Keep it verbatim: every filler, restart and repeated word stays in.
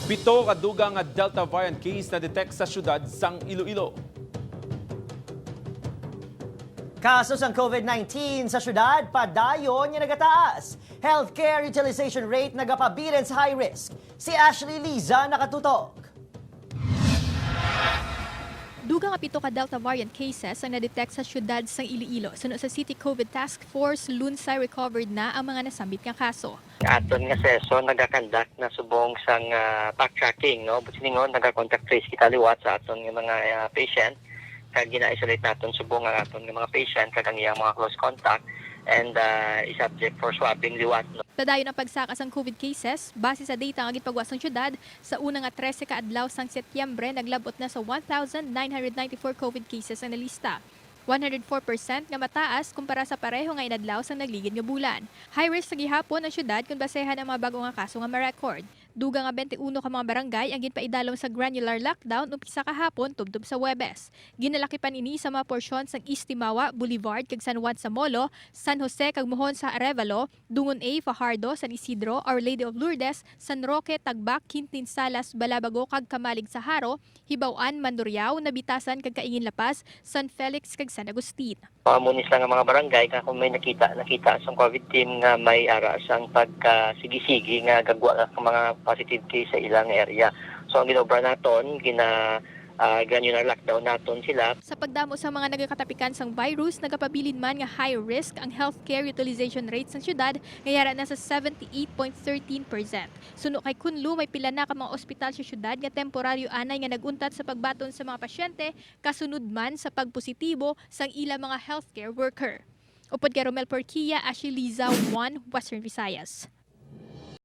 Pito ka dugang nga Delta variant case na-detect sa siyudad sang Iloilo. Kaso sang COVID nineteen sa syudad padayon nga nagataas. Healthcare utilization rate nagapabilin sa high risk. Si Ashley Liza nakatutok. Dugang nga pito ka Delta variant cases ang na-detect sa siyudad sang Iloilo. Suno sa City COVID Task Force, lunsay recovered na ang mga nasambit nga kaso. Aton nga seso nagakandak na subong sang ah, backtracking, no? But siningon, naga-contact trace kita liwat sa aton nga mga ah, patient, kag gina-isolate naton subong ang aton nga mga patient kag ang iyang mga close contact, and ah, i-subject for swabbing liwat, no? Padayon ang pagsaka sang COVID cases. Base sa data nga ginpagwa sang syudad, sa una nga trese ka adlaw sang Setyembre, naglab-ot na sa one thousand nine hundred ninety-four COVID cases ang nalista. One hundred four percent nga mataas kumpara sa pareho nga inadlaw sang nagligid nga bulan. High risk sa gihapon ang syudad kon basehan ang mga bag-o nga kaso nga ma-record. Dugang nga twenty-uno ka mga barangay ang ginpaidalom sa granular lockdown umpisa kahapon tubtob sa Huwebes. Ginalakipan ini sa mga porsyon sang East Timawa, Boulevard, kag San Juan sa Molo, San Jose, kag Mohon sa Arevalo, Dungon A, Fajardo, San Isidro, Our Lady of Lourdes, San Roque, Tagbac, Quintin Salas, Balabago, kag Camalig sa Jaro, Hibaw-an, Mandurriao, Nabitasan, kag Caingin, La Paz, San Felix, kag San Agustin. Amo ni sila nga mga barangay nga kung may nakita nakita sang COVID team nga may ara sang pagkasigi-sigi nga gagwa nga mga positive case sa ilang area. So ang ginobra naton, gina ah, granular lockdown naton sila. Sa pagdamo sa mga nagakatapikan sang virus, nagapabilin man nga high risk ang healthcare utilization rate sa syudad nga yara na sa seventy-eight point thirteen percent. Suno kay Kunlu, may pila na ka mga ospital sa syudad nga temporaryo anay nga nag-untat sa pagbaton sa mga pasyente kasunod man sa pagpositibo sang ila mga healthcare worker. Upod kay Romel Porquia, Ashley Liza, One Western Visayas.